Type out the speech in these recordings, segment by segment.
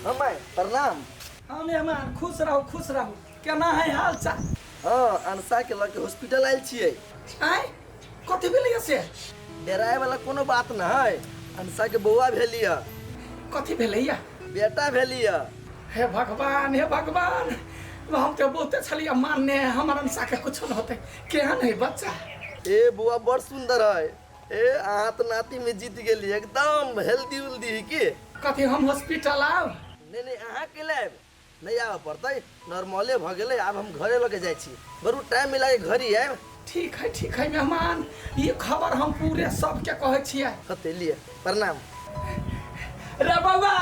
हाँ माय प्रणाम। हाँ मेहमान, खुश रहू खुश रहू। केना है हाल चाल? हाँ, अनसा के लऽ के हॉस्पिटल आयल छियै। आय, कथी भेलैया से? डराय वाला कोनो बात न है, अनसा के बौआ भेली है। कथी भेलैया? बेटा भेली है। हे भगवान, हे भगवान, हम तो बहुते छलियै मानने, हमर अनसा के कुछो न होतै। केहन है बच्चा? ए बौआ बड़ सुंदर है। ए अहाँ तऽ नाती में जीत गेली, एकदम हेल्दी उल्दी है की। कथी हम हॉस्पिटल आब? नहीं नहीं, अहाँ के लायब नहीं आबऽ पड़तै, नॉर्मले भऽ गेलै। आब हम घरे लऽ के जाइ छी, बरू टाइम मिला के घर ही आयब। ठीक है ठीक है मेहमान, ये खबर हम पूरे सबके कहै छियै। हते लिए प्रणाम। रे बौआ,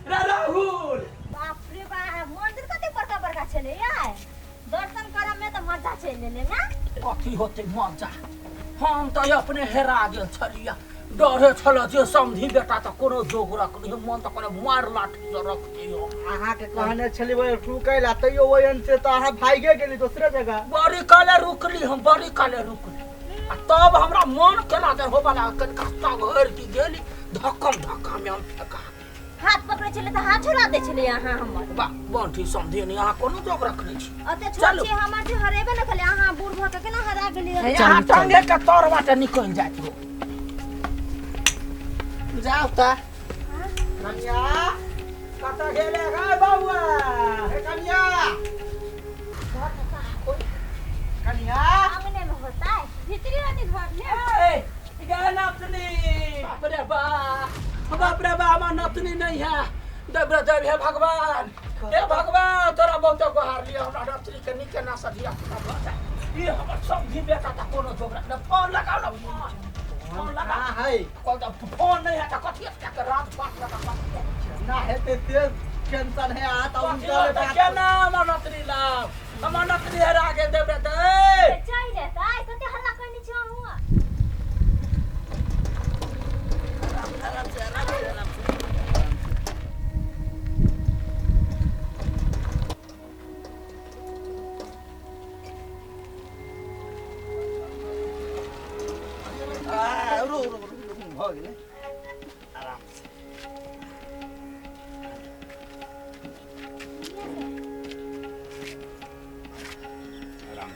रे राहुल। बाप रे बाप, मंदिर कते बड़का बड़का छलै यार, दर्शन करऽ में तऽ मजा चलि एलै ना। कथी होतै मजा, हम तऽ अपने हेरा गेल छलियै, डरे छल जे समधी बेटा तऽ कोनो जोग रखनी, मन तऽ करे मार लाठी से रखती हो। अहाँके कहने छली ओहि रुकै ला, तैयो ओहि से तऽ अहाँ भागिए गेली दोसरे जगह। बड़ी काले रुकली हम, बड़ी काले रुकली, आ तब हमरा मन केना दे होबा लागल, कनिका सघरि की गेली, धक्कम धक्का में हम फेका। हाथ पकड़ै छलै तऽ हाथ छोड़ा दै छलै अहाँ हमर। बा बंठी समझे नहीं, अहाँ कोनो जोग रखने छी। अते छोट चलू। छी हमर जे हरेबे न केलै, अहाँ बूढ़ भऽ के केना हरा गेलियै? अहाँ टांगे के तर बाटे निकलि जाइत हो। जाउ तऽ। कनिया कतऽ गेलै गे बौआ? हे कनिया, कनिया आंगने में होता है, भीतरी होती घर में। ए, गे नतनी, बाप रे बाप, बाप रे बाप, हमर नतनी नहीं है। देव रे देव, हे भगवान, हे भगवान, तोरा बहुत गोहार लिया, हमरा नतनी के नीके ना सधिया पुता भऽ जाय। ई हमर समधी बेटा तऽ कोनो जोग रखने। फोन लगाउ ने, फोन, फोन लगा। कहाँ है? कहल तऽ फोन नहीं है तऽ कथी के राज पाट लगा कथी? ना हेतै से टेंशन है, आ तऽ कथी उनका होतै बात केना हमर नतनी लाभ, हमर नतनी हेरा गेल। देव रे देव। चलि एतै, कते हल्ला करने छी अहूँ। आराम से, आराम से, आराम से। आ, रो रो रो, भऽ गेलै, आराम से। आराम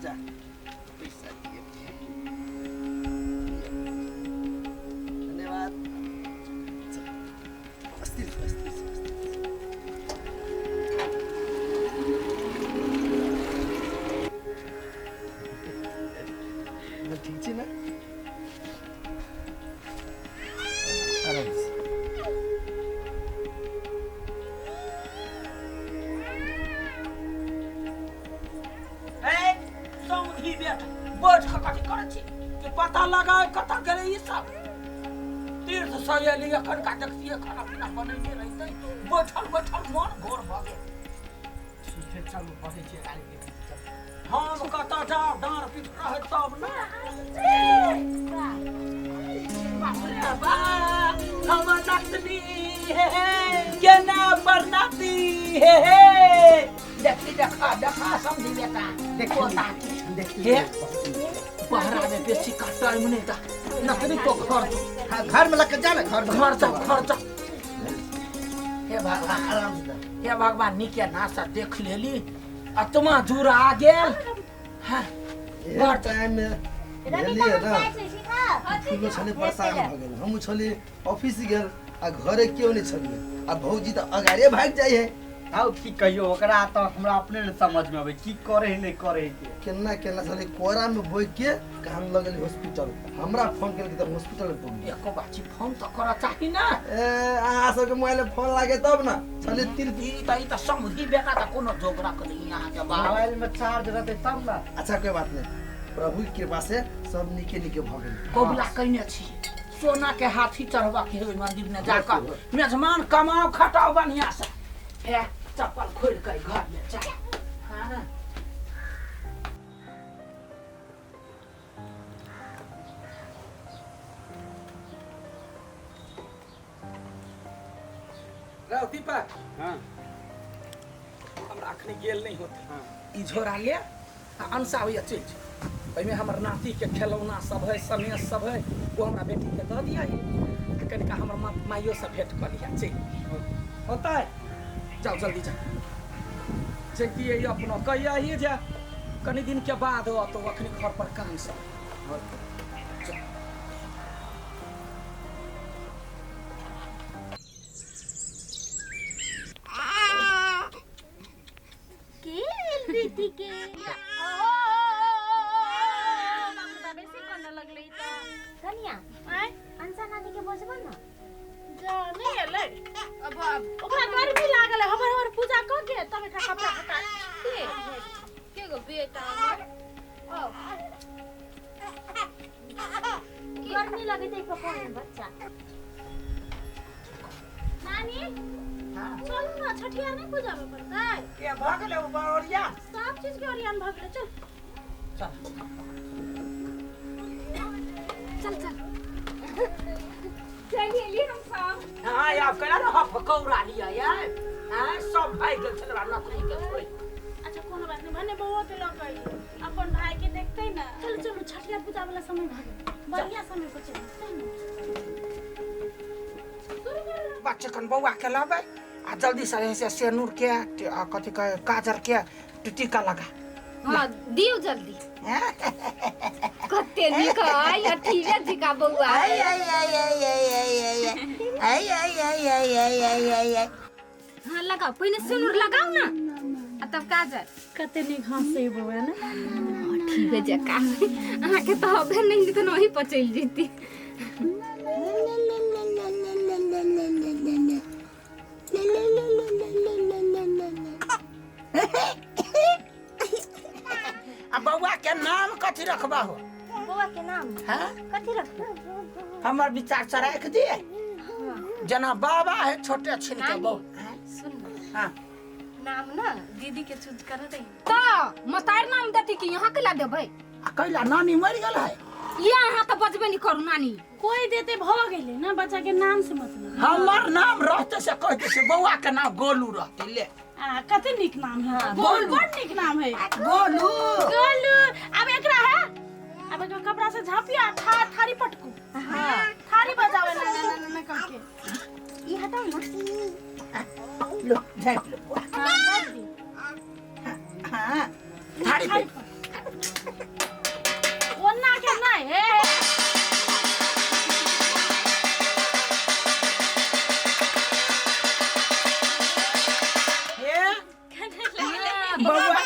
जा, पैसा दिए, धन्यवाद। अस्थिर से, अस्थिर से, अस्थिर से। ठीक छै ने? आराम से। ए समधी बेटा, बैठ कऽ कथी करै छी? कि पता लगाय कतऽ गेलै ई सब? तीर्थ से एली, एखन का देखतियै खाना पीना बनेने रहितै। बैठल बैठल मन घोर भऽ गेल। ठीक है, चलू बढ़ै छियै गाड़ी के। हम कतऽ जाउ, डाँड़ पीट रहै तब ने। बाप रे बाप, हमर नतनी, हे हे, केना परनाती, हे हे। देखी, देखा देखा समझी बेटा, देखी। पोता देखी। हे बहरा में बेसी का टाइम नहीं था, नतनी को घर जो। हाँ, घर में लग जा ना, घर में। घर जाओ, घर जाओ। हे भगवान, आराम से। हे भगवान, नीके नासा देख लेली, आत्मा जुड़ा गेल। हाँ, एहन टाइम में रवि भेलियै तऽ हम ने जाइ छी सीधा। फूलो छलै परेशान भऽ गेल, हमहूँ छलियै ऑफिस गेल आ घरे केओ नहि छलियै, आ भौजी तऽ अगाड़े भागि जाइ है। आउ की कहियो, ओकरा तऽ हमरा अपने ने समझ में अबै की करे है नहीं करे है के। केना केना छलै कोरा में बोइ के काम लगल हॉस्पिटल, हमरा फोन केलकै तऽ हॉस्पिटल में पहुँच गेल। एको बाची फोन तऽ करऽ चाही ना। ए अहाँ सबके मोबाइल में फोन लागे तब ना छलै तीर्थ। ई तऽ समझी बेटा तऽ कोनो जोग रख नहीं अहाँके बाप। मोबाइल में चार्ज रहतै तब ना। अच्छा कोई बात नहीं, प्रभु के कृपा से सब नीके नीके भऽ गेल। कबुला कयने छी, सोना के हाथी चढ़बा के ओहि मंदिर में जाकर मेजमान कमाओ खटाओ बढ़िया से। हे चप्पल खोल के घर में जा। हाँ रौ दीपक। हाँ। हमरा अखनी गेल नहीं होते। हाँ। ई झोरा ले आ अनसा होइया चलि जो। ओहिमे हमर नातीके खेलौना सब है, सनेस सब है, ओ हमरा बेटीके दऽ दिअ। आ कनिका हमर माइयोसँ भेँट कऽ लिअ। चलि होतै, जाउ जल्दी जाउ। जैतियै अपनो कहियै जे कनि दिनके बाद अतौ, अखनी घर पर काम सब। के भेल बेटी के? बेसी करने लगलै तऽ। कनिया, आँय, अंसा नानी के बजबो न। जा नहीं एलै। अब ओकरा गर्मी लागल है, हमर हमर पूजा कऽ के तब एकरा कपड़ा हटा के गो बेटा हमर। ओ गर्मी लगैत है पकड़ बच्चा। नानी चलू ना, छठियार नहीं पूजाबे पड़तै? के भऽ गेलै ओ ओरिया? सब चीज के ओरियान भऽ गेलै, चल चल चल चल चलि एली हम सब। हाँ, आब केना ने हफकौरा लिअ यार। हाँ, सब भागि गेल छलै नौकरी के छोड़ि। अच्छा कोनो बात नहीं, भने बउआ के लऽ के अपन भाई के देखते ना। चलू चलू, छठियार पूजा वाला समय भऽ गेल, बढ़िया समय पर चलू। चल ना। बच्चा कन बौआ के लाबै आ जल्दी से से सेनूर के आ कथी कहे काजर के टीका लगा। हाँ दियौ जल्दी। कते नीक है अथीवे जिका बौआ। आई आई आई आई आई आई आई आई आई आई आई आई आई आई। हाँ लगाओ, पहिने सिनुर लगाओ ना आ तब काजर। कते नीक हंसे बउआ ना। अथीवे जका अहाँके तऽ हबे नहीं तऽ वही पर चलि जेती। आ बौआ के नाम कथी रखबा हो? बउआ के नाम? हाँ कथी रखबो? हमर विचार से राख दिए जना बाबा है छोटे छिन के बौ। सुन हाँ नाम ना दीदी के चूज कर दे तो मतार नाम देती कि यहाँ के ला देबै? आ कैला नानी मर गेल है? ये अहाँ तऽ बजबे नहीं करू नानी। कोई देते भऽ गेलै ना, बच्चा के नाम से मतलब। हमर नाम रहते से कहते से बौआ के नाम गोलू रहते। ले आ कते नीक नाम है गोलू, बड़ नीक नाम है गोलू। गोलू। अब एकरा है, अब एकरा कपड़ा से झाँपियो आ थारी पटकू। हाँ थारी बजावे ना ना ना ना करके। ई हटाओ ना। लो झाँप लो बौआ। हाँ झाँप दी। हाँ थारी पे ओन्ना के नहीं हे। बौआ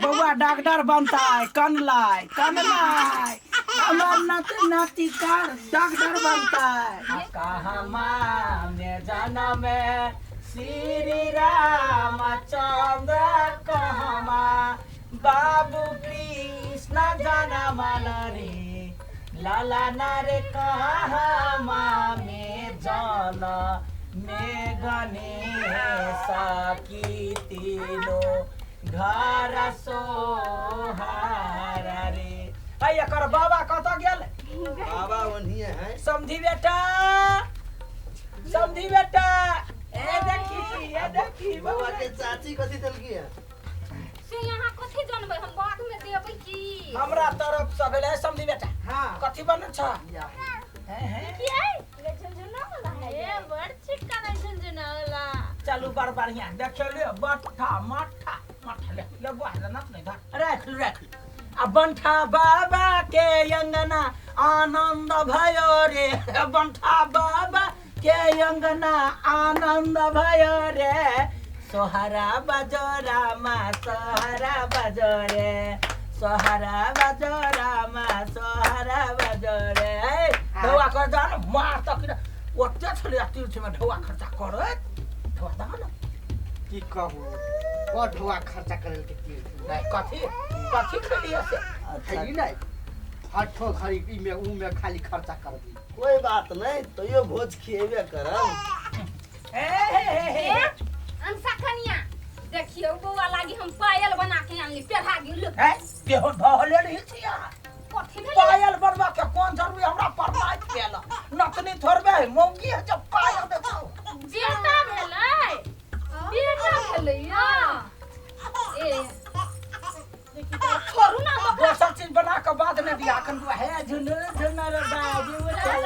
बौआ डॉक्टर बनता है, कनलाय कनलाय हमर नाती नाती का डॉक्टर बनता है। कहाँ में जन्म श्री रामचंद्र कहमा बाबू कृष्ण जनम रे लाला नारे कहमा में जन में गणेश की तीनों घर सोहारा रे। अय एकर बाबा कतऽ गेल? बाबा ओन्हिए है। समधी बेटा, समधी बेटा, ए देखी ए देखी बौआ के चाची कथी देलकी है? से यहाँ कथी जानबै हम, बाद में देबै की? हमरा तरफ से भेलै समधी बेटा। हाँ कथी बनल छ? हैं की है? झुनझुना वाला है। ए बड़ चिक्का नहीं झुनझुना वाला। चलू बड़ बढ़िया देखियो ले बट्ठा मट्ठा मट्ठा ले ले बुआ ले नत नहीं धर राख राख। आ बंठा बाबा के अंगना आनंद भयो रे, बंठा बाबा के अंगना आनंद भयो रे, सोहरा बजो रामा सोहरा बजो रे, सोहरा बजो रामा सोहरा बजो रे। ढौआ कर जान मार तक ओते छलै तीर्थमे ढौआ खर्चा करैत ढौआ दह न। की कहू बड़ ढौआ खर्चा करल के तीर्थ नहीं कथी कथी खेलिए से खैली नहीं हठो घड़ी ई में ऊ में खाली खर्चा कर दी। कोई बात नहीं, तो यो भोज खिएबे करब। ए हे हे हे अंसा कनिया देखियो बौआ लागी हम पायल बना के आनली पेढ़ा गेल। हैं केहो ढहले रही छिया कथी भेलै? पायल बनवा के कोन जरूरी? हमरा परमाइत भेल नतनी थोड़बे है मौगी है जब पायल देखाओ। बेटा भेलै, बेटा भेलै या ए छोड़ू ना। दोसर चीज बना के अखन बुआ हे झुनुर झुनर बाजू चल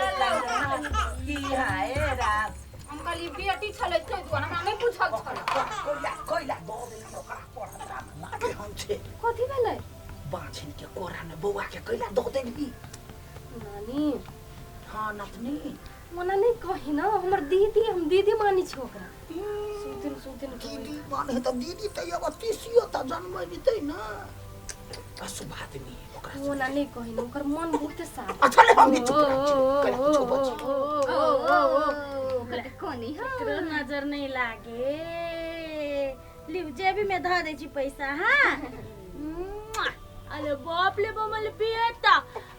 की हाय राम। हम कहली बेटी छलै ताहि दुआरे हमरा नहि बुझल छल। कोइला कोइला दो दिन ओकरा पर हमरा लागे हम छे। कथी भेलै? बाछिन के कोरा में बौआ के कैला दो देलही नानी। हाँ नतनी मना नहीं कही ना, हमर दीदी, हम दीदी मानी छी ओकरा। सुतिन सुतिन दीदी माने त दीदी त एगो तीसियो त जन्म बितै ना अशुभ आदमी ओकरा। ओना नहीं कही ना, ओकर मन बहुत साफ। अच्छा ले हम भी चुप रह छी कैला कुछो बच ओकरा कोनी हां केकरो नजर नहीं लागे। लिव जेबी में धर दे छी पैसा। हां अरे बाप ले बमल बेटा,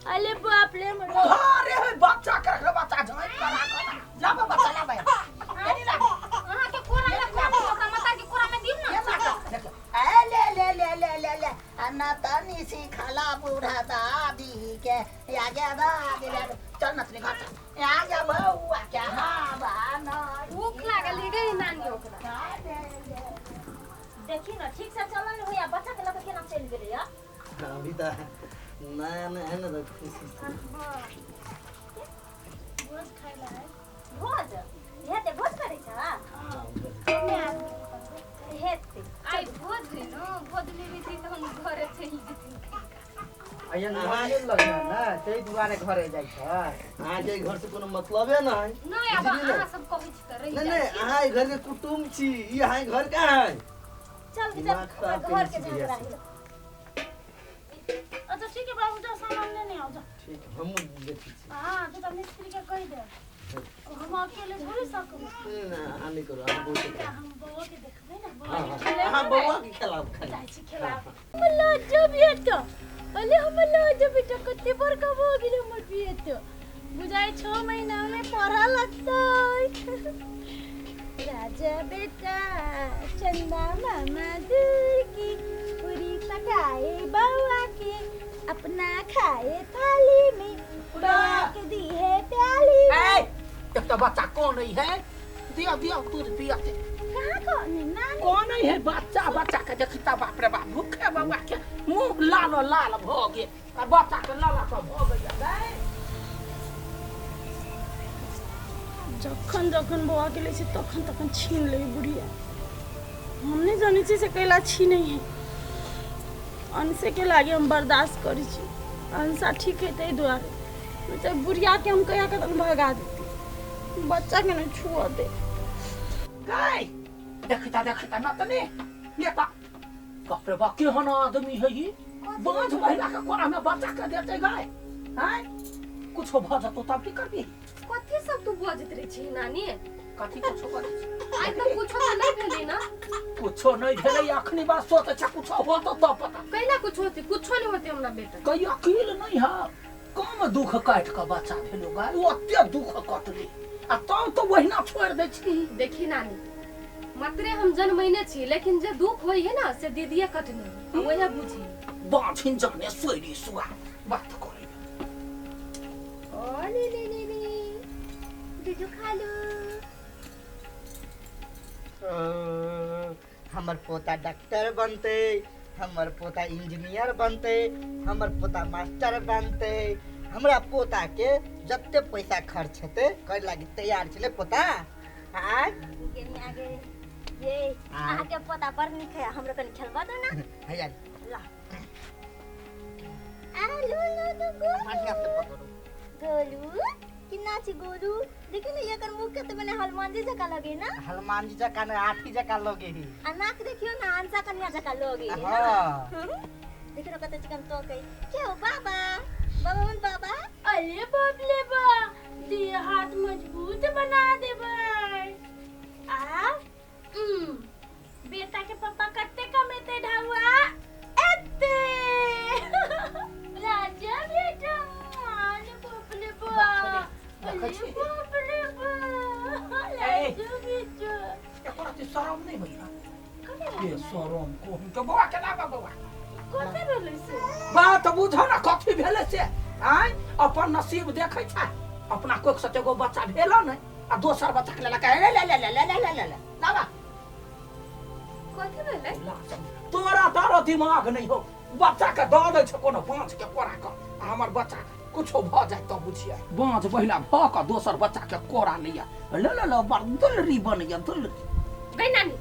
अरे बाप ले मरो। अरे हे बच्चा के रख बच्चा जाय करा करा लाबा बच्चा लाबा एनी ला अहाँ के कोरा में कोरा ओकरा माता के कोरा में दियौ ना। देखो ए ले ले ले ले ले ले अन्ना तनी सिखला बूढ़ा दादी के आगे दादी ले चल नतनी घर चल आगे बउआ के हां बाना भूख लागल है गई नानी ओकरा। देखी ना ठीक से चलन होया, बच्चा के लके केना चलि गेलै या। अभी तो नया नया है ना तो खुशी से भोज खाइला है। भोज हेते भोज करै छ? हां हेते आई भोज है न, भोज लेबे छी त हम घरे चलि जेतिन। अइया नहाने लगना ना तै दुआरे घरे जाइ छ। अहाँ के घर से कोनो मतलबे ना है। नहीं अब अहाँ सब कहै छी त रहि नहीं नहीं, अहाँ घर के कुटुंब छी, ई अहाँ घर का है। चल चल घर के झगड़ा है। अच्छा ठीक है बाबू, जाओ सामान लेने आओ जाओ। ठीक हम देखै छी। हां तो मिस्त्री के कहि दे, हम अकेले थोड़ी सकब। ना अहाँ नहीं करू, अहाँ बहुत हम बउआ के देखबै ना। हां बउआ के खेलाब खाली जाइ छी खेलाब। लज्जा बेटा, अरे हम लज्जा बेटा कते बड़का भ गेल हमर बेटा, बुझाइ 6 महीना में पढ़ऽ लगतै। राजा बेटा चंदा मामा दूर की पूरी पकाए बउआ के, अपना खाए थाली में बउआ के दी है प्याली में। एक तो बच्चा कौन नहीं है, दिया दिया दूध पिया के कहाँ कौन है नानी? कौन नहीं है बच्चा, बच्चा के देखता बाप रे बाप भूखे बउआ के मुंह लाल लाल भ गेल आ बच्चा के लाला भ गेल। जखन जखन बउआ के लै छै तखन तखन छीन लै बुढ़िया। हम नहीं जानै छी से कैला छीनै है। अंशे के लागे हम बर्दाश्त करै छी, अंशा ठीक है ताहि दुआरे, नहीं तो बुढ़िया के हम कहिया के तक भगा देती, बच्चा के नहीं छुआ दे। गाय देखता देखता नतनी नेता बाप रे बाप केहन आदमी है ई, बाँझ महिला के कोरा में बच्चा के देते गाय हैं, कुछो भ जतो तब की करबी? कथी सब तू बजैत रहे छी नानी? कथी कुछो करै छी? आइ त कुछो त नहीं भेलै ना। कुछो नहीं भेलै, अखनी बात सोचै छ कुछो होतो तब पता। कैला कुछो होते? कुछो नहीं होते हमरा बेटा। कहियो अकील नहीं है, कम दुख काटि के बच्चा भेलो गाय, ओते दुख कटली आ तब तो वहिना छोड़ दै छी। देखी नानी मात्रे हम जन्मैने छी, लेकिन जे दुख होई है ना से दीदीए कटने वही बुझी। बाछिन जाने सोइरी सुआ बात करे। ओ ले ले ले ले दूध खा लो। हमर पोता डॉक्टर बनते, हमर पोता इंजीनियर बनते, हमर पोता मास्टर बनते। हमरा पोता के जते पैसा खर्च हेतै करे लागी तैयार छलै पोता। आय आगे ये अहाँ के पोता बड़ नीक है, हमरो कनी खेलबा दो ना। हैया ला आ लो लो लो गोलू, बढ़िया से पकड़ू गोलू। किना छी गोलू? देखी ने एकर मुख के त मने हनुमान जी जका लगे ना। हनुमान जी जका ने आठी जका लगे ही। आ नाक देखियो ना अंसा कन्या जका लगे। हां देखियो ना कते चिकन तो कई के हो बाबा बाबा मन बाबा। अरे बाप ले बा, दिए हाथ मजबूत बना देबै। आ बेटा के पापा कते कमेते ढाउआ एते। राजा बेटा अरे बाप ले बा, अरे बाप ले बा, राजा बेटा एकरा ते शरम नहीं भइया। ये शरम को हम के बौआ के लाबा बौआ कथी भेलै से बात बुझो ना कथी भेलै से। आय अपन नसीब देखै छै, अपना कोख से एगो बच्चा भेल ने आ दोसर बच्चा के लेलक ले ले ले ले ले ले ले लाबा। कथी भेलै? तोरा तारो दिमाग नहीं हो। बच्चा के दऽ दै छै कोनो बाँझ के कोरा कऽ आ हमर बच्चा कुछो भऽ जाय तऽ बुझिए बाँझ बहिला भऽ कऽ दोसर बच्चा के कोरा लैया ले ले ले बड़ दुलरी बनैया दुलरी। गै नानी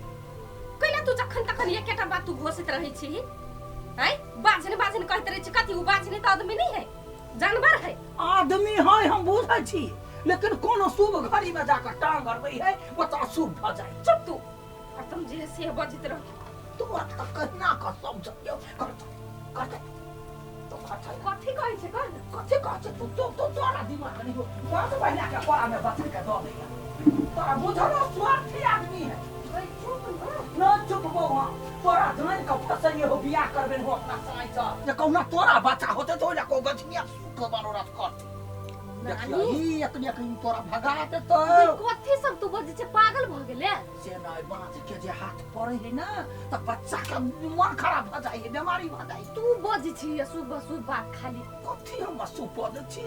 कैला तू जखन तखन एकेटा बात तू घोषित रहै छी आँय बाझने बाझने कहैत रहै छी कथी उ बाझने तऽ आदमी नहीं है जानवर है। आदमी है हम बुझै छी लेकिन कोनो शुभ घड़ी में जाकर टांग अड़बै है बच्चा अशुभ भऽ जाय। चुप तू हरदम जे है से बजैत रह। तोरा तऽ कहिना कऽ समझियौ कर कर तो खर्चा कथी कहै छै कह ने कथी कहै छै तू तो तो तोरा दिमाग नहीं हो बात बहिना के कोरा में बच्चा के दऽ दैया तोरा बुझल स्वार्थी आदमी है। गै चुप न न चुप बौआ तोरा जान के फसलिए हो बियाह करबे हो अपना साई से जे कहुना तोरा बच्चा होते तो ओला को बचनिया सुख मनोरथ करते। देखियो ई एकने कहीं तोरा भगा देतो। कथी सब तू बजै छै पागल भ गेले से नहीं बाँझ के जे हाथ पड़े है ना त बच्चा के मन खराब भ जाय है बीमारी भ जाय। तू बजै छी अशुभ अशुभ बात खाली। कथी हम अशुभ बजै छी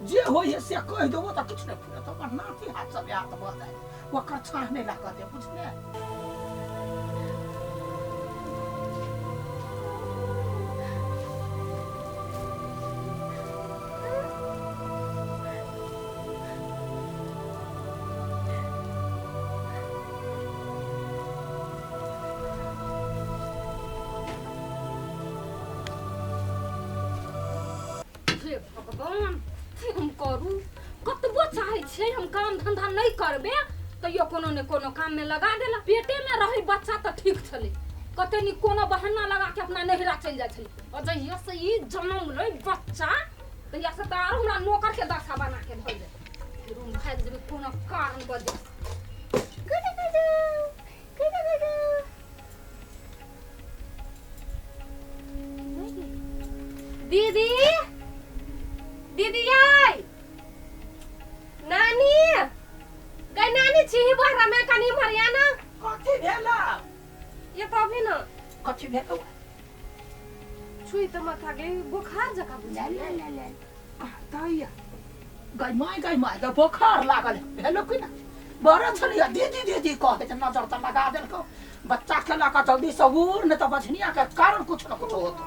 जे होय है से कहि देबो त किछु नहीं फुरत हमर नाती हाथ से हाथ भ जाय ओकर छाह नहीं लागत है बुझले। हे भगवान हम करू कतबो चाहै छियै हम काम धंधा नहीं करबे तैयो कोनो ने कोनो काम में लगा देला। पेटे में रही बच्चा तऽ ठीक छलै कते नी कोनो बहाना लगा के अपना नैहरा चलि जाइ छलै और जहिया से ई जनम लै बच्चा तहिया से तऽ आरो हमरा नौकर के दशा बना के धऽ दे फिर हम भागि जेबै कोनो कारण वजह। दीदी दीदी आई नानी गई नानी छी बहरा में कनी मरिया ना। कथी भेला ये तो अभी ना कथी भेलो छुई तो माथा के बुखार जका बुझा ले ले ले ताइया गई माय गई बुखार लागल भेलो कि ना बड़ा छलिया दीदी दीदी कहे त नजर त लगा देलको बच्चा के लका जल्दी से उड़ न त बछनिया के कारण कुछ न कुछ होत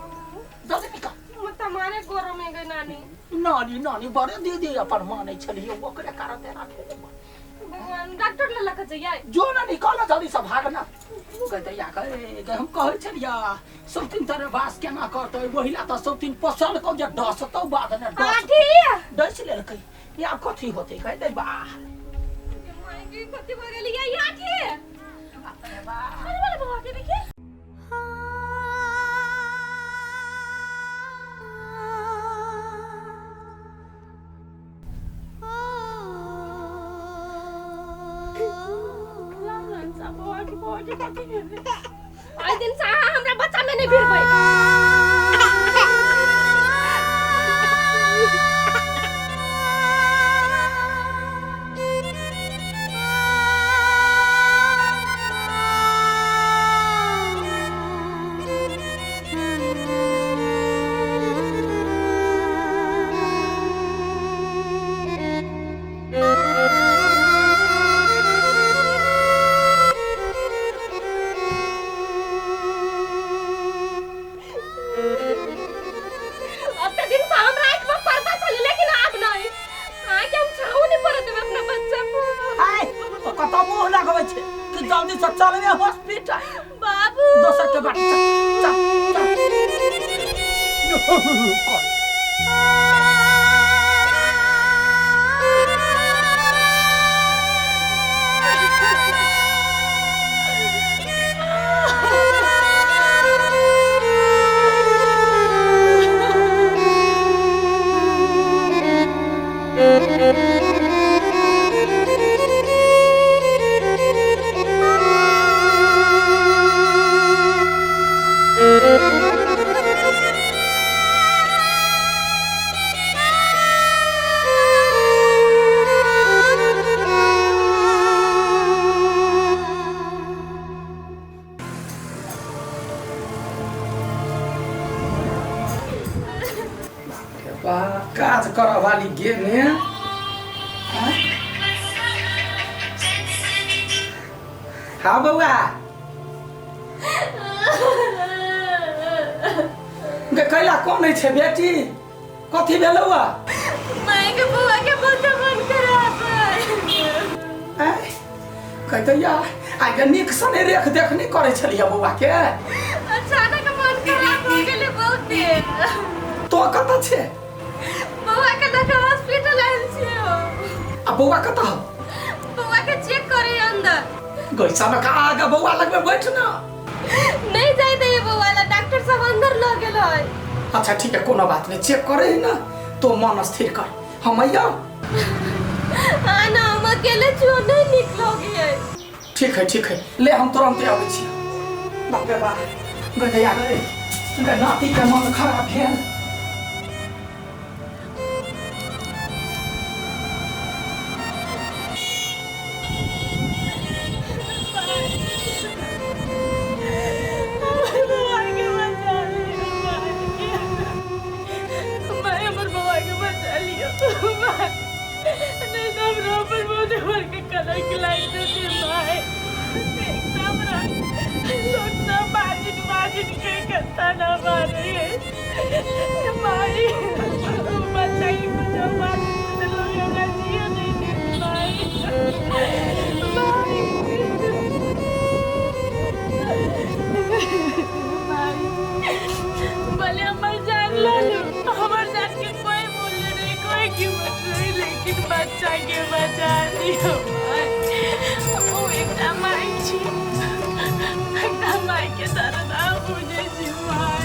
जल्दी निकल। मत मारे गोरो में गई नानी नानी नानी बड़े दीदी अपन मानै छलियो ओकरे कारण तेना भेलै। भगवान डॉक्टर ल लक जइयै जो ना निकल जल्दी से भागना गई गई हम कहै छलिया सब दिन तरे वास केना करतै महिला त सब दिन पसल को जे डसतौ बाद ने डस लेलकै या कथी होतै कह दे बा माय के कथी भ गेलियै आठी अरे वाले बाबा के देखिए। आइ दिन से अहाँ हमरा बच्चा में नहीं भिड़बै। जल्दी से चलबे हॉस्पिटल बाबू दोसर के बात चल चल चल। काज करऽ वाली गेने हाँ बउआ गे कैला कोन नहि छै बेटी कथी भेलौ आ माय के बौआ के बहुत मन खराब है। आँय कहतैया आइ नीक सँ नहि रेख देख नहि करै छलियै बौआ के अचानक मन खराब हो गेलै बहुते। तो कतऽ छै? बौआ के लऽ के हॉस्पिटल आयल छियै। आ बौआ कतऽ हौ? बौआ के चेक करे अंदर। गैसा आगा बौआ लगमे बैठ ना। नहीं जाय दे बौआ ला, डॉक्टर सब अंदर लऽ गेल है। अच्छा ठीक है, कोनो बात नहीं, चेक करे ही ना, तो मन स्थिर कर, हम अइयो। हाँ ना, हम अकेले छो नहीं निकलोगे है। ठीक है ठीक है, ले हम तुरंत आबै छी। बाप रे बाप, गैया गए गए नाती के मन खराब भेल। भले हमर जान ला लो, हमर जान के कोई मूल्य नहीं, कोई कीमत नहीं, लेकिन बच्चा के बचा लियो। ओ एकटा माय छी, एकटा माय के दर्द आ बुझै छी माय।